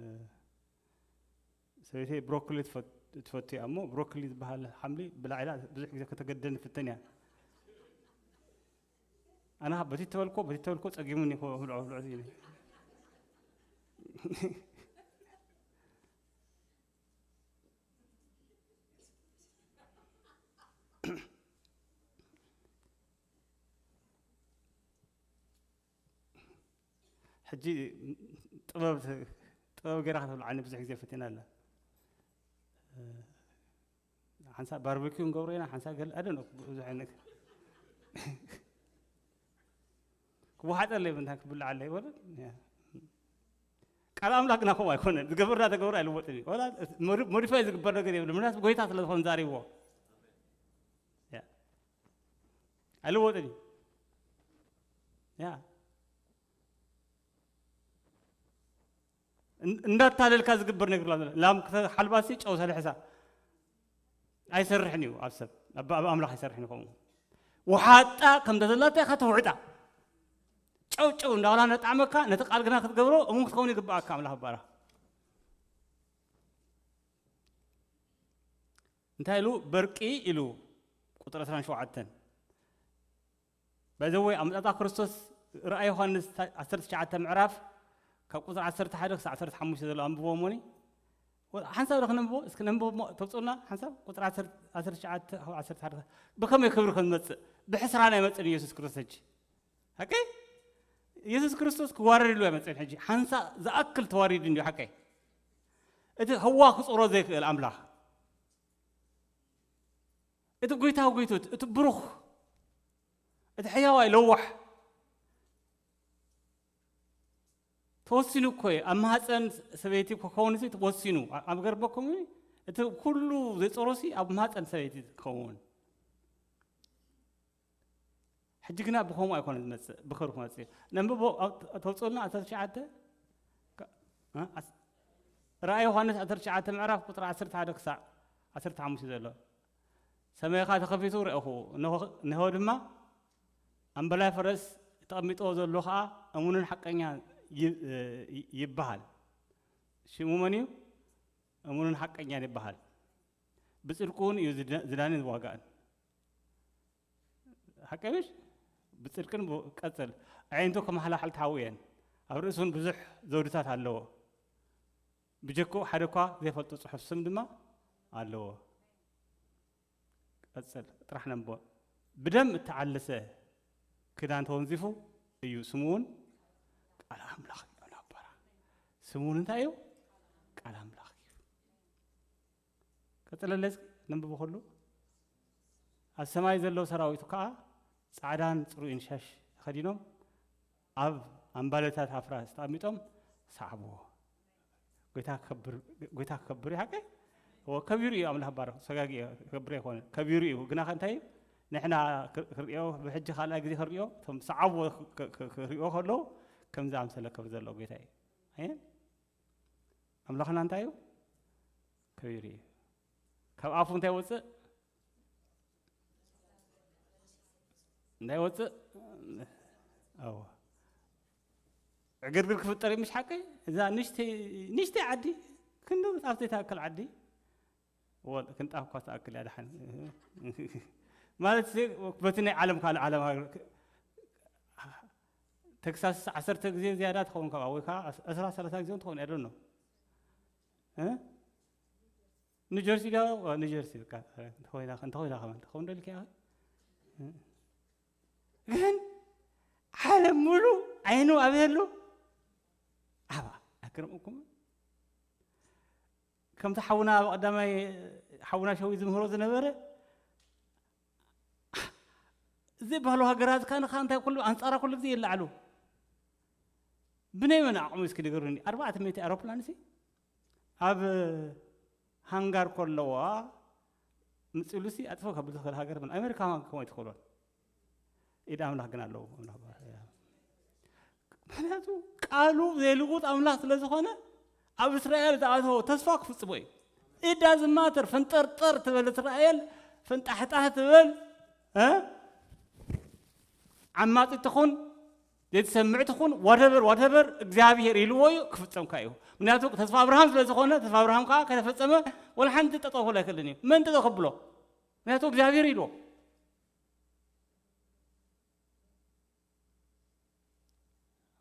ሰበይተይ ብሮኮሊ ትፈት-፣ ትፈቱ እያ እሞ፣ ብሮኮሊ ዝበሃል ሓምሊ ብላዕ ኢላ ብዙሕ ግዜ ከተገድደኒ ትፍትን እያ። ኣነ በቲ ተበልኮ፣ በቲ ተበልኮ ጸጊሙኒ እኮ ብልዖ፣ ብልዖ ኢለ። ሕጂ ጥበብ፣ ጥበብ ገይራ ከተብልዓኒ ብዙሕ ግዜ ፈቲና ኣላ። ሓንሳብ ባርበኪው ንገብሮ ኢና፣ ሓንሳብ ገለ፣ I don't know፣ ብዙሕ ዓይነት ነገር። ክወሓጠለይ ምንታይ ክብልዓለይ ይበሉ። ያ። ቃል ኣምላኽ ግና ከምኡ ኣይኮነን። ዝገብር እናተገብረ ኣይልወጥን እዩ። ወላ ሞዲ-፣ ሞዲፋይ ዝግበር ነገር የብሉ። ምክንያቱ ጎይታ ስለ ዝኾነ ዛሪብዎ። ያ። ኣይልወጥን እዩ። ያ። እን-፣ እንዳታለልካ ዝግበር ነገር ኣሎ። ላም ክተ-፣ ሓልባሲ ጨው ሰልሕሳ ኣይሰርሕን እዩ ኣብ ሰብ፣ ኣብ፣ ኣብ ኣምላኽ ኣይሰርሕን እዩ ከምኡ። ውሓጣ ከም ዘላታ ኢኻ ተውዕጣ። ጨው ጨው እንዳበላ ነጣዕመካ፣ ነቲ ቃል ግና ክትገብሮ እሙን ክትኸውን ይግብኣካ ኣምላኽ ባራ። እንታይ ኢሉ? በርቂ ኢሉ ቁጽሪ ዕስራን ሸውዓተን። By the way፣ ኣመጣጣ ክርስቶስ ራእይ ዮሃንስ ዓሰርተ ትሽዓተ ምዕራፍ ካብ ቁጽሪ ዓሰርተ ሓደ ክሳብ ዓሰርተ ሓሙሽተ ዘሎ ኣንብቦ እሞኒ። ወ-፣ ሓንሳብ ዶ ክነንብቦ? እስኪ ነንብቦ እሞ ተውጽኡልና ሓንሳብ ቁጽሪ ዓሰርተ፣ ዓሰርተ ትሽዓተ ካብ ዓሰርተ ሓደ ብኸመይ ክብሪ ከም ዝመጽእ ብሕስራን ኣይመጽእን ኢየሱስ ክርስቶስ ሕጂ። ሓቀይ? ኢየሱስ ክርስቶስ ክዋረድ ኢሉ ኣይመጽእን ሕጂ። ሓንሳብ ዝኣክል ተዋሪዱ እንዲዩ ሓቀይ። እቲ ህዋ ክጾሮ ዘይክእል ኣምላኽ። እቲ ጎይታ ጎይቶት፣ እቲ ብሩኽ፣ እቲ ሕያዋይ ለዋሕ ተወሲኑ እኮ እዩ። ኣብ ማህፀን ሰበይቲ ክኸውን ሲ ተወሲኑ። ኣ-፣ ኣብ ገርበኩም እቲ ኩሉ ዘይጾሮሲ ኣብ ማህፀን ሰበይቲ ክኸውን። ሕጂ ግና ብኸምኡ ኣይኮነ ዝመጽእ፣ ብኽብሪ ክመጽእ እዩ። ነንብቦ፣ ኣብ-፣ ተውጽኡልና ዓሰርተ ትሽዓተ፣ ካ-፣ እ? ዓስ-፣ ራእይ ዮሃንስ ዓሰርተ ትሽዓተ ምዕራፍ ቁጽሪ ዓሰርተ ሓደ ክሳዕ ዓሰርተ ሓሙሽተ ዘሎ። ሰማይ ኸኣ ተኸፊቱ ረኣኹ፣ እንሆ፣ እንሆ ድማ ኣምበላይ ፈረስ ተቐሚጥዎ ዘሎ ኸኣ እሙንን ሓቀኛን ይ-፣ እ፣ ይ-፣ ይበሃል። ሽሙ መን እዩ? እሙንን ሓቀኛን ይበሃል። ብጽድቁ እውን እዩ ዝዳ-፣ ዝዳንን ዝዋጋእን። ሓቂ ምሽ? ብጽድቅን ብ-፣ ቀጽል። ኣዒንቱ ከም ሓላሓልቲ ሓዊ እየን። ኣብ ርእሱ እውን ብዙሕ ዘውድታት ኣለዎ። ብጀክኡ ሓደ እኳ ዘይፈልጦ ጽሑፍ ስም ድማ ኣለዎ። ቀጽል፣ ጥራሕ ነንብቦ። ብደም እተዓለሰ ክዳን ተወንዚፉ እዩ፣ ስሙ እውን ቃል ኣምላኽ እዩ። ናባራ ስሙ እውን እንታይ እዩ? ቃል ኣምላኽ እዩ። ቀጽለለይ እስኪ፣ ነንብቦ ከሉ። ኣብ ሰማይ ዘለዉ ሰራዊቱ ከኣ ጻዕዳን ጽሩይን ሻሽ ተኸዲኖም፣ ኣብ ኣምባለታት ኣፍራስ ተቐሚጦም ሰዓብዎ። ጎይታ ክከብር፣ ጎይታ ክከብር እዩ ሓቀይ? እወ፣ ከቢሩ እዩ ኣምላኽ ባረኽ። ሰጋጊ እዩ፣ ክከብር ኣይኮነን። ከቢሩ እዩ። ግና ከ እንታይ እዩ? ንሕና ክር-፣ ክርእዮ፣ ብሕጂ ካልኣይ ግዜ ክርእዮ፣ እቶም ሰዓብዎ ክ-፣ ክ-፣ ክ-፣ ክርእዮ ከለዉ፣ ከምዚ ኣምሰለ ክብሪ ዘለዎ ጎይታ እዩ። ኣየን? ኣምላኽና እንታይ እዩ? ከቢሩ እዩ። ካብ ኣፉ እንታይ ይወፅእ? እንታይ ይወፅእ? ኣዎ። ዕግርግር ክፍጠር እዩ፣ ምሽ ሓቀይ? እዛ ንሽተይ፣ ንሽተይ ዓዲ፣ ክንዲ ጣፍ ዘይትኣክል ዓዲ። ወል-፣ ክንጣፍ እኳ ትኣክል እያ፣ ደሓን። ማለት፣ በቲ ናይ ዓለም ካልእ ዓለም ሃገር፣ ተክሳስ ዓሰርተ ግዜ ዝያዳ ትኸውን፣ ካብኣ ወይ ከዓ ዕስራ ሰላሳ ግዜ እውን ትኸውን እያ፣ ደኖ። እ? ኒውጀርሲ ድያ? ዋ፣ ኒውጀርሲ፣ በቃ፣ እንተኾይና፣ እንተኾይና ከማን፣ ትኸውን ዶ ኢልኪ ኢኻ? ግን ዓለም ሙሉ ዓይኑ ኣበይ ኣሎ? ኣባ፣ ኣክርምኩም። ከምቲ ሓውና ኣብ ቀዳማይ፣ ሓውና ሸዊ ዝምህሮ ዝነበረ፣ ዘይባህሉ ሃገራት ከኣ ንኻ እንታይ ኩሉ፣ ኣንጻራ ኩሉ ግዜ ይለዓሉ። ብናይ መን ዓቕሚ እስኪ ንገሩኒ? ኣርባዕተ ሚእቲ ኣውሮፕላን ሲ ኣብ ሃንጋር ከለዋ ምጽሉሲ ኣጥፍእ ከብል ዝኽእል ሃገር ምን ኣሜሪካ ከምኡ ኣይትኽእሎን። ኢድ ኣምላኽ ግን ኣለዎ። ኣምላኽ ባርያ። ምክንያቱ ቃሉ ዘይልውጥ ኣምላኽ ስለ ዝኾነ ኣብ እስራኤል ዝኣተዎ ተስፋ ክፍጽሞ እዩ። ኢዳ ዝማተር ፈንጠርጠር ትበል እስራኤል፣ ፈንጣሕጣህ ትበል፣ እ? ዓማጺ ትኹን ዘይትሰምዕ ትኹን ዋደበር ዋደበር እግዚኣብሔር ኢልዎ እዩ ክፍጸምካ እዩ። ምክንያቱ ተስፋ ኣብርሃም ስለ ዝኾነ ተስፋ ኣብርሃም ከዓ ከተፈጸመ ወላ ሓንቲ ጠጠው ክብሎ ኣይክእልን እዩ። መን ጠጠው ከብሎ? ምክንያቱ እግዚኣብሔር ኢልዎ።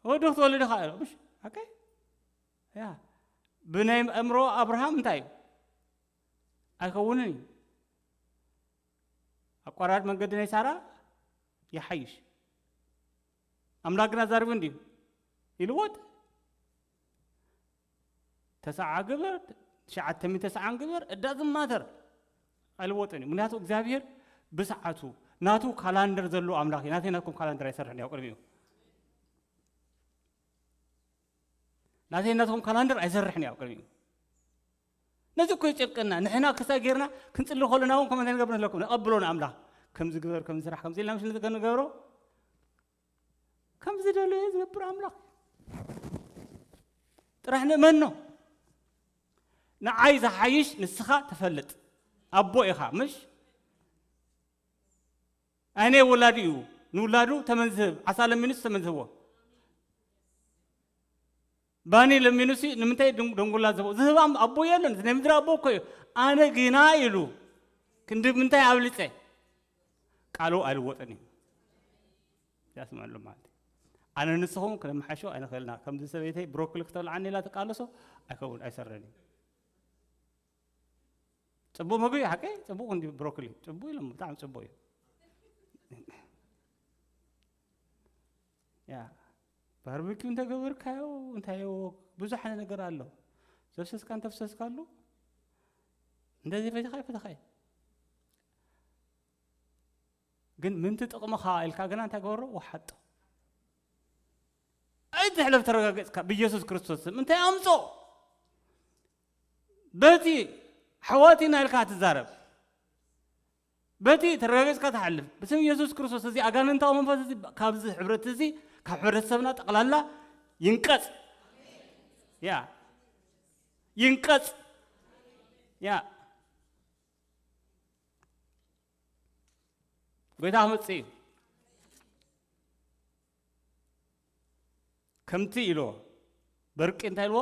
ወዲ ክትወልድ ኢኻ ኢሎ። ምሽ ሓቀይ ያ ብናይ ኣእምሮ ኣብርሃም እንታይ እዩ? ኣይከውንን እዩ። ኣቋራጭ መንገዲ ናይ ሳራ ይሓይሽ። ኣምላክ ግን ኣዛርቡ እንዲዩ ይልወጥ። ተስዓ ግበር ትሽዓተ ሚእቲ ተስዓን ግበር እዳ ዝማተር ኣይልወጥን እዩ። ምክንያቱ እግዚኣብሔር ብሰዓቱ ናቱ ካላንደር ዘለዎ ኣምላክ እዩ። ናተይ ናትኩም ካላንደር ኣይሰርሕን እዩ ኣብ ቅድሚኡ። ናተይ ናትኩም ካላንደር ኣይሰርሕን እዩ ኣብ ቅድሚኡ። ነዚ እኮ ይጨንቀና። ንሕና ክሳይ ጌርና ክንጽሊ ከለና እውን ከምኡ እንታይ ንገብር ንህለኩም? ነቐብሎ ንኣምላኽ። ከምዚ ግበር፣ ከምዚ ስራሕ፣ ከምዚ ኢልና ምሽ ንገብሮ? ከም ዝደለዮ ዝገብር ኣምላኽ። ጥራሕ ንእመኖ። ንዓይ ዝሓይሽ ንስኻ ተፈልጥ። ኣቦ ኢኻ፣ ምሽ? ኣነ ወላዲ እዩ። ንውላዱ ተመን ዝህብ፣ ዓሳ ለሚኑስ ተመን ዝህቦ። ባኒ ለሚኑሲ ንምንታይ ደንጉላ ዝህቦ? ዝህብ ኣቦ የለን። ናይ ምድሪ ኣቦ እኮ እዩ። ኣነ ግና ኢሉ ክንዲ ምንታይ ኣብልጸ? ቃሉ ኣይልወጥን እዩ። ያስምዐሉ ማለት እዩ። ኣነ ንስኹም ክነመሓሾ ኣይንኽእልና። ከምዚ ሰበይተይ ብሮኮሊ ክተብልዓኒ ኢላ ትቃለሶ ኣይከውን፣ ኣይሰርሕን እዩ። ጽቡቕ ምግቢ እዩ፣ ሓቀይ ጽቡቕ እንዲ ብሮኮሊ ጽቡቕ ኢሎም ብጣዕሚ ጽቡቕ እዩ። ያ ባርበኪው እንተገበርካዮ እንታይ ብዙሕ ዓይነት ነገር ኣሎ። ዘፍሰስካ እንተፍሰስካሉ እንደዚህ ፈተኻ ፈተኻ ግን ምንቲ ጥቕምኻ ኢልካ ግና እንታይ ገበሮ? ወሓጦ። ኣይትሕለፍ፣ ተረጋገጽካ ብኢየሱስ ክርስቶስ ስም እንታይ ኣምጾ? በቲ ኣሕዋትና ኢልካ ትዛረብ፣ በቲ ተረጋገጽካ ትሓልፍ። ብስም ኢየሱስ ክርስቶስ እዚ ኣጋንንታዊ መንፈስ እዚ ካብዚ ሕብረት እዚ ካብ ሕብረተሰብና ጠቕላላ ይንቀጽ። ያ ይንቀጽ። ያ ጎይታ ክመጽእ እዩ። ከምቲ ኢልዎ በርቂ እንታይ ኢልዎ?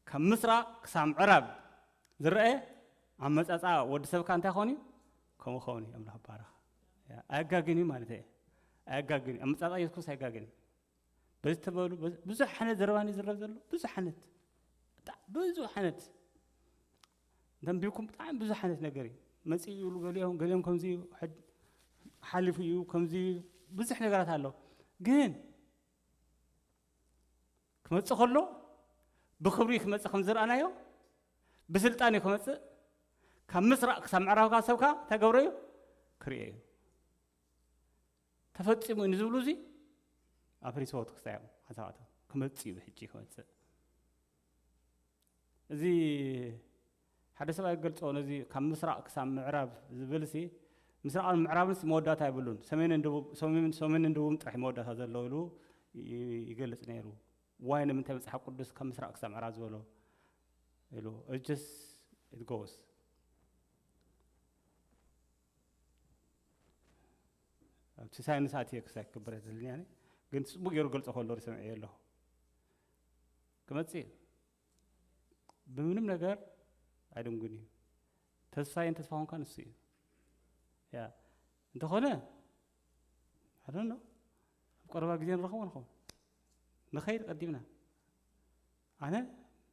ካብ ምስራቕ ክሳብ ምዕራብ ዝረአ ኣመጻጽኣ ወዲ ሰብካ እንታይ ክኸውን እዩ? ከምኡ ክኸውን እዩ። ኣምላኽ ይባረኽ። ያ፣ ኣያጋግን እዩ ማለት እየ። ኣያጋግን እዩ። ኣመጻጽኣ ኢየሱስ ክርስቶስ ኣያጋግን እዩ። በዚ ተበሉ፣ በዚ፣ ብዙሕ ዓይነት ዘረባን እዩ ዝረብ ዘሎ። ብዙሕ ዓይነት። ብጣዕ-፣ ብዙሕ ዓይነት። እንተንቢብኩም ብጣዕሚ ብዙሕ ዓይነት ነገር እዩ። መጺኡ ይብሉ ገሊኦም፣ ገሊኦም ከምዚ እዩ፣ ሕድ-፣ ሓሊፉ እዩ፣ ከምዚ እዩ፣ ብዙሕ ነገራት ኣሎ። ግን ክመጽእ ከሎ ብኽብሪ ክመጽእ ከም ዝረኣናዮ ብስልጣን እዩ ክመጽእ። ካብ ምስራቕ ክሳብ ምዕራብ ካብ ሰብካ እንታይ ገብሮ እዩ? ክርእዮ እዩ። ተፈጺሙ እዩ ንዝብሉ እዚ ኣብ ሪሶርት ክስታይ እዮም ሓሳባቶም። ክመጽእ እዩ፣ ሕጂ ክመጽእ። እዚ ሓደ ሰብኣይ ክገልጾ ነዚ ካብ ምስራቕ ክሳብ ምዕራብ ዝብል ሲ ምስራቕን ምዕራብን ሲ መወዳእታ የብሉን። ሰሜንን ደቡብ፣ ሰሜን-፣ ሰሜንን ደቡብን ጥራሕ መወዳእታ ዘለዎ ኢሉ ይ-፣ ይገልጽ ነይሩ። ዋይ ንምንታይ መጽሓፍ ቅዱስ ካብ ምስራቕ ክሳብ ምዕራብ ዝበሎ ኢሉ? It just, it goes። ኣብቲ ሳይንስ ኣትየ ክሳይ ክክበር የትልኒ፣ ያኔ፣ ግን ጽቡቅ ገይሩ ገልጾ ከሎ ሰምዐ ኣለኹ። ክመጽእ እዩ። ብምንም ነገር ኣይድንጉን እዩ። ተስፋይን ተስፋ ኾንካ ንሱ እዩ። ያ፣ እንተኾነ፣ I don't know፣ ኣብ ቀረባ ግዜ ንረኽቦ ንኸውን። ንኸይድ ቀዲምና። ኣነ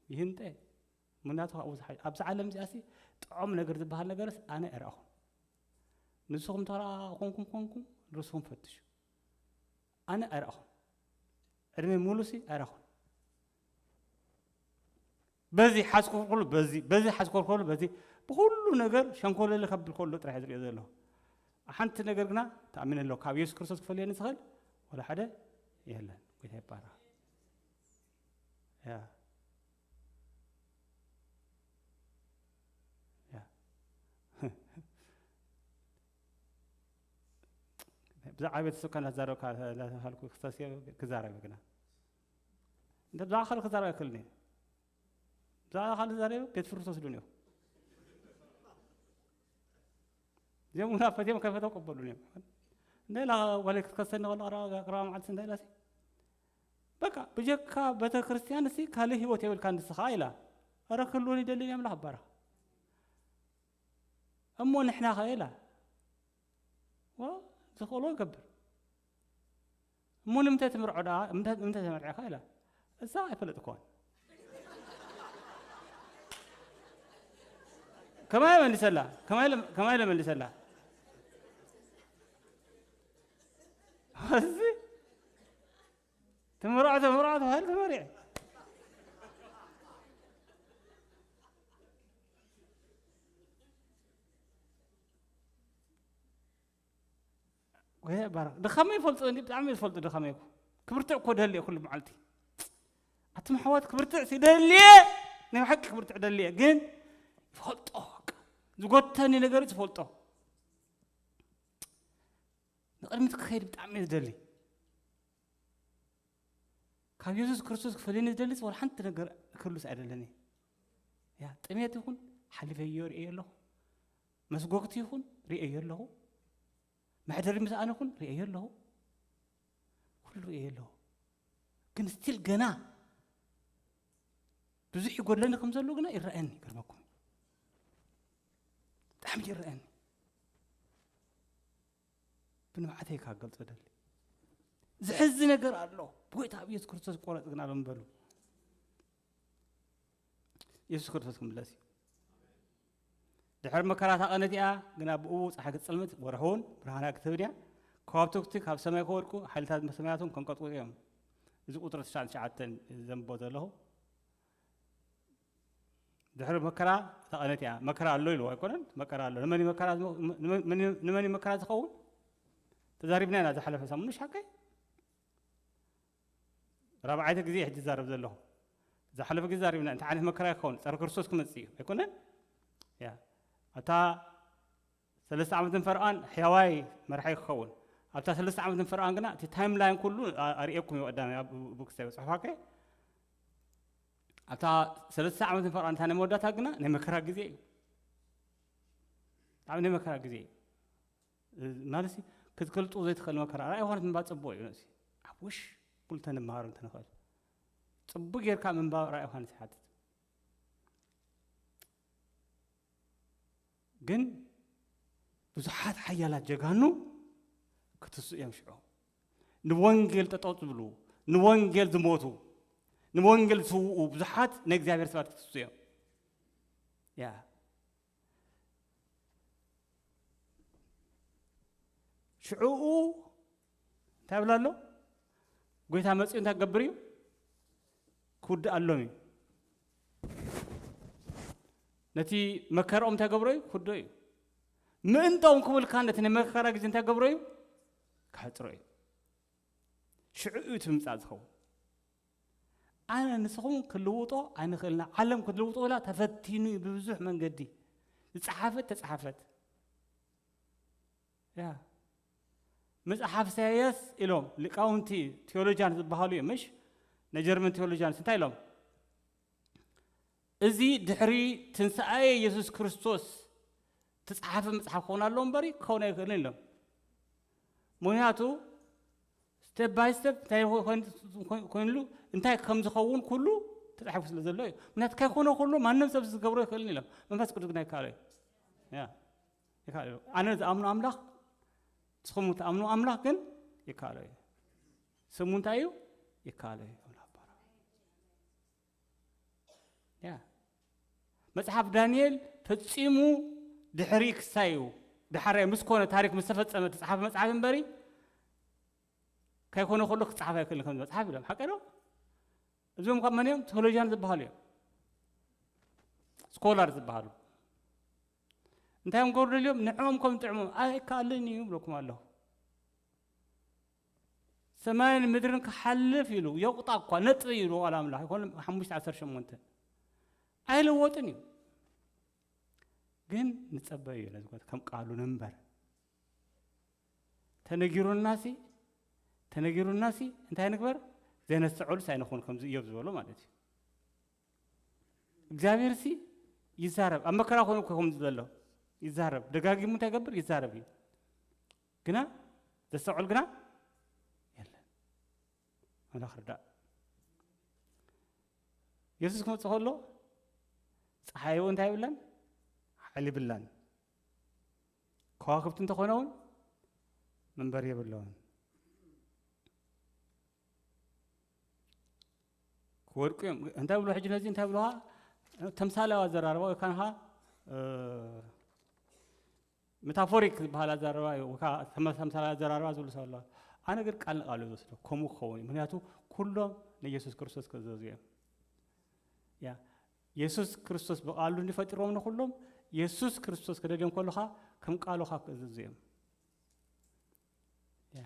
ይህንጠ፣ ምክንያቱ ካብኡ ዝሓ-፣ ኣብዚ ዓለም እዚኣ ሲ ጥዑም ነገር ዝበሃል ነገርስ ኣነ ኣይረኣኹን። ንስኹም ተራ ኮንኩም ኮንኩም ርእስኹም ፈትሹ። ኣነ ኣይረኣኹን። ዕድመ ሙሉሲ ኣይረኣኹን። በዚ ሓስኮርኮሉ በዚ፣ በዚ ሓስኮርኮሉ በዚ፣ ብኹሉ ነገር ሸንኮለለ ከብል ከሎ ጥራሕ ዝሪኦ ዘለኹ። ሓንቲ ነገር ግና ተኣሚነ ኣለኹ፣ ካብ የሱስ ክርስቶስ ክፈልየኒ ዝኽእል ወላ ሓደ የለን። ጎይታ ይባረኽ። ያ። ያ። ብዛዕባ ቤተሰብካ እናተዛረብካ እናተባሃልኩ ክሰስዮ ክዛረብ ግና እንተ ብዛዕባ ካልእ ክዛረብ ኣይክእልን እየ። ብዛዕባ ካልእ ዝዛረብ ቤት ፍርዲ ተወስዱን እዮም። እዚኦም እውን ኣፈትዮም ከይፈተው ቀበሉን እዮም። እንደ ኢላ ጓለይ ክትከሰኒ ከሎ ቀረባ ቀረባ መዓልቲ እንደ ኢላ ሲ በቃ ብጀካ ቤተ ክርስቲያን ሲ ካልእ ህይወት የብልካ ንስኻ ኢላ። ኧረ ክህልወኒ ይደሊ እየ ኣምላኽ ባራ። እሞ ንሕና ኸ ኢላ። ዋ ዝኽእሎ ይገብር። እሞ ንምንታይ ትምርዖ ደኣ? ንምንታይ ተመርዒኻ ኢላ። እሳ ኣይፈለጥኳን። ከማይ መሊሰላ፣ ከማይ ኢለ መሊሰላ። እዚ ትምርዖ ተምርዖ ተባሂሉ ተመሪዐ። ወይ ባራ ድኻመይ ይፈልጦ እንዲ ብጣዕሚ ይፈልጦ ድኻመይ እኮ ክብርትዕ እኮ ደልየ ኩሉ መዓልቲ ኣቱም ኣሕዋት ክብርትዕ ሲ ደልየ ናይ ብሓቂ ክብርትዕ ደልየ ግን ይፈልጦ በቃ ዝጎተኒ ነገር ዝፈልጦ ንቕድሚት ክኸይድ ብጣዕሚ እየ ዝደሊ ካብ የሱስ ክርስቶስ ክፈልየኒ ዝደልስ ወላ ሓንቲ ነገር ክህሉስ ኣይደለኒ ያ ጥሜት ይኹን ሓሊፈዮ ርእየ ኣለኹ መስጎግቲ ይኹን ርእየ ኣለኹ መሕደሪ ምስኣነ ይኹን ርእየ ኣለኹ ኩሉ ርእየ ኣለኹ ግን ስቲል ገና ብዙሕ ይጎድለኒ ከም ዘሎ ግና ይረኣየኒ ይገርመኩም ብጣዕሚ ይረኣየኒ ብንብዓተይ ካብ ገልጾ ደሊ ዝሕዚ ነገር ኣሎ ብጎይታ ኣብ የሱስ ክርስቶስ ቆረጽ ግን ኣሎም በሉ የሱስ ክርስቶስ ክምለስ እዩ ድሕሪ መከራ እታ ቀን እቲኣ ግና ብኡ ፀሓይ ክትፅልምት ወርሒ እውን ብርሃና ክትህብ ድያ ከዋክብቲ ካብ ሰማይ ክወድቁ ሓይልታት ሰማያት እውን ከንቀጥቅጡ እዮም እዚ ቁፅሪ ትሽዓን ትሽዓተን ዘንብቦ ዘለኹ ድሕሪ መከራ እታ ቀን እቲኣ መከራ ኣሎ ኢልዎ ኣይኮነን መከራ ኣሎ ንመን መከራ ንመን መከራ ዝኸውን ተዛሪብና ኢና ዝሓለፈ ሰሙን ምሽ ሓቀይ ራብዓይቲ ግዜ ሕጂ ዛረብ ዘለኹ ዝሓለፈ ግዜ ዛሪብና እንታይ ዓይነት መከራ ክኸውን ፀረ ክርስቶስ ክመፅእ እዩ ኣይኮነን ያ ኣብታ ሰለስተ ዓመትን ፈርቓን ሕያዋይ መርሓይ ክኸውን ኣብታ ሰለስተ ዓመትን ፈርቓን ግና እቲ ታይም ላይን ኩሉ ኣርእየኩም እዩ ቀዳሚ ብክስታይ በፅሑፋከ ኣብታ ሰለስተ ዓመትን ፈርቓን እታ ናይ መወዳእታ ግና ናይ መከራ ግዜ እዩ ብጣዕሚ ናይ መከራ ግዜ እዩ ማለት ክትገልጡ ዘይትኽእል መከራ ራእይ ዮሃንስ ምንባብ ፅቡቅ እዩ ነሲ ኣብ ውሽ ኩልተ ንመሃር እንተንኽእል ፅቡቅ ጌርካ ምንባብ ራእይ ዮሃንስ ይሓትት ግን ብዙሓት ሓያላት ጀጋኑ ክትሱ እዮም ሽዑ ንወንጌል ጠጠው ዝብሉ ንወንጌል ዝሞቱ ንወንጌል ዝስውኡ ብዙሓት ናይ እግዚኣብሔር ሰባት ክትሱ እዮም ያ ሽዑኡ እንታይ ብላ ኣሎ ጎይታ መፅኡ እንታይ ክገብር እዩ ክውድኣሎም እዩ ነቲ መከራኦም እንታይ ገብሮ እዩ ክውዶ እዩ ምእንቶም ክብልካ ነቲ ናይ መከራ ግዜ እንታይ ገብሮ እዩ ክሕፅሮ እዩ ሽዑ እዩ እቲ ምምፃእ ዝኸውን ኣነ ንስኹም ክልውጦ ኣይንኽእልና ዓለም ክትልውጦ ኢላ ተፈቲኑ እዩ ብብዙሕ መንገዲ ዝፀሓፈት ተፀሓፈት ያ መፅሓፍ ኢሳያስ ኢሎም ሊቃውንቲ ቴዎሎጂያን ዝበሃሉ እዮም ምሽ ናይ ጀርመን ቴዎሎጂያንስ እንታይ ኢሎም እዚ ድሕሪ ትንሳኤ የሱስ ክርስቶስ ተፃሓፈ መፅሓፍ ክኸውን ኣለዎ እምበሪ ክኸውን ኣይክእልን ኢሎም ምክንያቱ step by step እንታይ ኮይንሉ እንታይ ከም ዝኸውን ኩሉ ተፃሒፉ ስለ ዘሎ እዩ ምክንያቱ ከይኮነ ኩሉ ማንም ሰብ ዝገብሮ ይኽእልን ኢሎም መንፈስ ቅዱስ ግን ኣይከኣሎ እዩ ይከኣል እዩ ኣነ ዝኣምኑ ኣምላኽ ንስኹም ትኣምኑ ኣምላኽ ግን ይከኣሎ እዩ ስሙ እንታይ እዩ ይከኣሎ እዩ ያ መጽሓፍ ዳንኤል ፈጺሙ ድሕሪ ክሳይ እዩ። ዳሕራይ ምስ ኮነ ታሪክ ምስ ተፈጸመ እተጻሕፈ መጽሓፍ እምበሪ ከይኮነ ከሎ ክጸሓፍ ኣይክእልን ከም መጽሓፍ ኢሎም። ሓቂ ዶ? እዚኦም ካብ መን እዮም? ቴዎሎጂያን ዝበሃሉ እዮም። ስኮላር ዝበሃሉ። እንታይ እዮም ክገብሩ ደልዮም? ንዕኦም ከም ጥዕሞም ኣይከኣልን እዩ ይብለኩም ኣለኹ። ሰማይን ምድርን ክሓልፍ ኢሉ የቑጣ እኳ ነጥቢ ኢሉ ቃል ኣምላኽ ይኮን ሓሙሽተ ዓሰርተ ሸሞንተ ኣይልወጥን እዩ። ግን ንጸበዮ ነዚ ጓል ከም ቃሉ ንንበር። ተነጊሩናሲ ተነጊሩናሲ እንታይ ንግበር? ዘይነስተውዕልስ ኣይንኹን፣ ከምዚ እዮብ ዝበሎ ማለት እዩ። እግዚኣብሔር ሲ ይዛረብ። ኣብ መከራ ኮይኑ እኮ ከምዚ ዘሎ ይዛረብ። ደጋጊሙ እንታይ ይገብር? ይዛረብ እዩ። ግና ዘስተውዕል ግና የለን። ኣምላኽ ርዳእ። የሱስ ክመጽእ ከሎ ፀሓይ እውን እንታይ ይብላን? ሓይሊ ይብላን። ከዋክብቲ እንተኾነ እውን መንበሪ የብለውን። ክወድቁ እዮም። እንታይ ብሎ ሕጂ ነዚ እንታይ ብሎ? ተምሳላዊ ኣዘራርባ ወይ ካንኻ ሜታፎሪክ ዝበሃል ኣዘራርባ እዩ። ወይ ከዓ ተመ- ተምሳላዊ ኣዘራርባ ዝብሉ ሰብ ኣለዋ። ኣነ ግን ቃል ንቃል ዝወስዶ ከምኡ ክኸውን እዩ። ምክንያቱ ኩሎም ንየሱስ ክርስቶስ ክእዘዙ እዮም። ያ የሱስ ክርስቶስ ብቃሉ እንዲፈጢሮም ንኩሎም የሱስ ክርስቶስ ክደልዮም ከለኻ ከም ቃሉኻ ክእዘዙ እዮም። ያ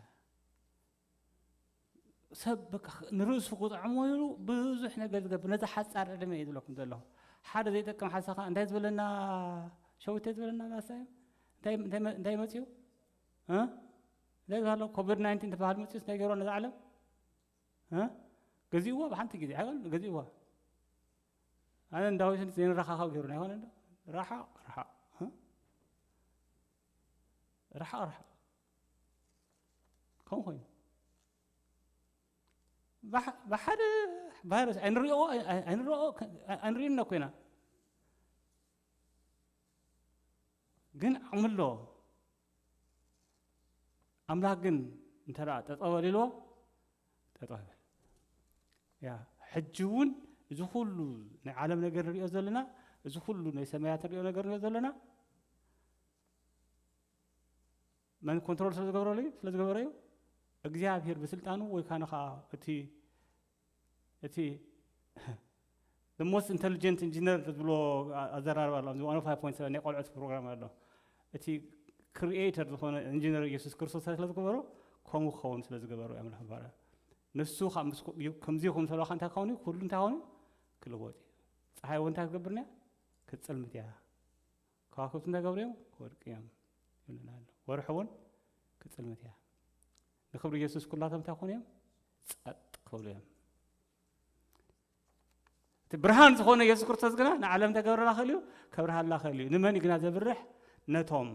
ሰብ በቃ ንርእሱ ክጥዕሞ ኢሉ ብዙሕ ነገር ዝገብር፣ ነዚ ሓጻር ዕድመ እዩ ዝብለኩም ዘለኹ። ሓደ ዘይጠቅም ሓሳኻ እንታይ ዝበለና ሸዊተ ዝበለና ናሳ እዩ? እንታይ እንታይ መ- እንታይ መጽዩ እ እንታይ ዝበሃሎ ኮቪድ ናይንቲን ተባሃል መጽዩ እንታይ ገይሮ ነዛ ዓለም እ ገዚእዎ ብሓንቲ ግዜ ኣይኮን ገዚእዎ። ኣነ እንዳዊትን ዘይንራኻኻብ ገይሩና ኣይኮነ እንዶ ራሓቕ ራሓቕ እ ራሓቕ ራሓቕ ከምኡ ኮይኑ ብሓ- ብሓደ ቫይረስ ኣይንሪኦ ኣይንሪኦ ኣይንሪእና ኮይና ግን ዓቕሚ ኣለዎ። ኣምላኽ ግን እንተ ደኣ ጠጠው ኣሊልዎ ጠጠው ይበል። ያ ሕጂ እውን እዚ ኩሉ ናይ ዓለም ነገር ንሪኦ ዘለና፣ እዚ ኩሉ ናይ ሰማያት ንሪኦ ነገር ንሪኦ ዘለና መን ኮንትሮል ስለ ዝገብረሉ እዩ ስለ ዝገበረ እዩ እግዚኣብሔር ብስልጣኑ ወይ ካነ ከዓ እቲ እቲ the most intelligent engineer ዝብሎ ኣዘራርባ ኣሎ። ኣብዚ one oh five point seven ናይ ቆልዑት ፕሮግራም ኣሎ። እቲ ክሪኤተር ዝኾነ ኢንጂነር ኢየሱስ ክርስቶስ ስለ ዝገበሮ ከምኡ ክኸውን ስለ ዝገበሮ እዩ ኣምላኽ ባርያ። ንሱ ካብ ምስ- ከምዚ ይኹን ሰለኻ እንታይ ክኸውን እዩ? ኩሉ እንታይ ክኸውን እዩ? ክልወጥ እዩ። ፀሓይ እውን እንታይ ክገብር እያ? ክፅልምት እያ። ከዋክብቲ እንታይ ክገብሩ እዮም? ክወድቁ እዮም ይብለና ኣሎ። ወርሒ እውን ክፅልምት እያ። ንክብሪ ኢየሱስ ኩላቶም እንታይ ክኾኑ እዮም? ጸጥ ክብሉ እዮም። እቲ ብርሃን ዝኾነ ኢየሱስ ክርስቶስ ግና ንዓለም እንታይ ክገብረላ ክእል እዩ? ከብርሃላ ክእል እዩ። ንመን እዩ ግና ዘብርህ? ነቶም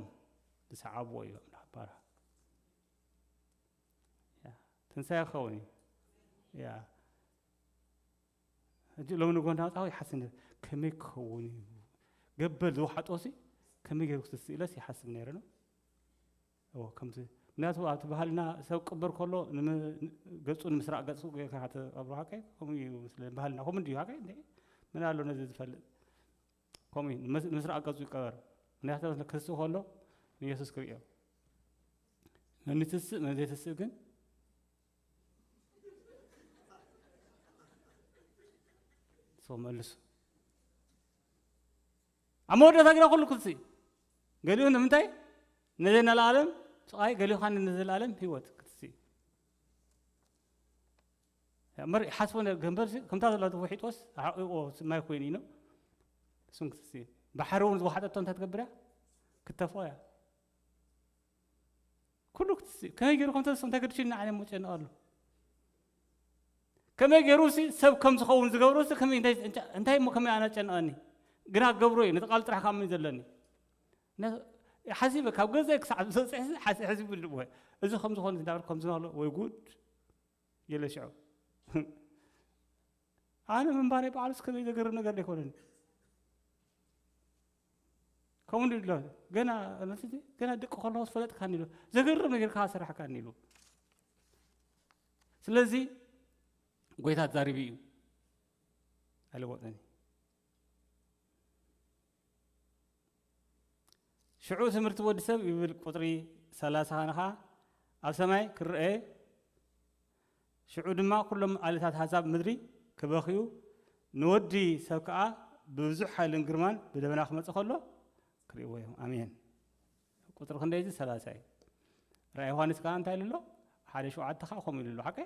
ዝሰዓብዎ እዩ ኣምላኽ ባርያ። ያ ትንሳኤ ክኸውን እዩ። ያ ሕጂ ሎሚ ንጎና ጣው ይሓስብ ነይረ። ከመይ ክኸውን እዩ? ገበል ዝወሓጦ ሲ ከመይ ገይሩ ክትስእ ኢለስ ይሓስብ ነይረ ነው። እዎ ከምዚ ምክንያቱ ኣብቲ ባህልና ሰብ ቅበር ከሎ ንም- ገጹ ንምስራቅ ገጹ ጌርካ ተቀብሮ ሓቀይ ከምኡ እዩ ምስለ ባህልና ከምኡ እንዲዩ ሓቀይ እንደ ምን ኣሎ ነዚ ዝፈልጥ ከምኡ እዩ ንምስ- ንምስራቅ ገጹ ይቀበር ምክንያቱ ክስእ ከሎ ንየሱስ ክርእዮ ነንትስእ ነዘይትስእ ግን ሰው መልሱ ኣብ መወዳእታ ግና ኩሉ ክትሲ ገሊኡ ንምንታይ ነዘይ ነለኣለም ስቃይ ገሊኡ ከዓ ንዘለኣለም ህይወት ክትሲ መር ሓስቦ ገንበር ከምታ ዘላ ውሒጦስ ሓቂቆ ስማይ ኮይኑ ኢኖ እሱን ክትሲ ባሕሪ እውን ዝወሓጠቶ እንታይ ትገብር እያ ክትተፍኦ እያ ኩሉ ክትስእ ከመይ ገይሩ ከም ተስእ እንታይ ገድሽና ዓለም ጨነቐሉ ከመይ ገይሩ ሲ ሰብ ከም ዝኸውን ዝገብሮ ሲ ከመይ እንታይ እንታይ እንታይ እሞ ከመይ ኣነ ጨነቐኒ ግራ ገብሮ እዩ ነቲ ቃል ጥራሕ ካብ ምን ዘለኒ ሓሲበ ካብ ገዛይ ክሳዕ ዝበፅሕ ሓሲብ ልቦ እዚ ከም ዝኾነ ዝዳበር ከም ዝናሎ ወይ ጉድ የለ ሽዑ ኣነ ምንባረይ በዓሉስ ከመይ ዘገርም ነገር ዘይኮነኒ ከምኡ ኢሉ ኣሎ ገና ገና ደቂ ከለኹ ዝፈለጥካኒ ኢሉ ዘገርም ነገር ከዓ ሰራሕካኒ ኢሉ ስለዚ ጎይታ ተዛሪቡ እዩ ኣይለወጠኒ ሽዑ ትምህርቲ ወዲ ሰብ ይብል ቁፅሪ ሰላሳ ንኻ ኣብ ሰማይ ክረአ ሽዑ ድማ ኩሎም ኣለታት ኣህዛብ ምድሪ ክበኽዩ ንወዲ ሰብ ከዓ ብብዙሕ ሓይልን ግርማን ብደበና ክመፅእ ከሎ ክርእይዎ እዮም ኣሜን ቁፅሪ ክንደይ እዚ ሰላሳ እዩ ራእይ ዮሃንስ ከዓ እንታይ ኢሉ ኣሎ ሓደ ሸውዓተ ከዓ ከምኡ ኢሉ ኣሎ ሓቀ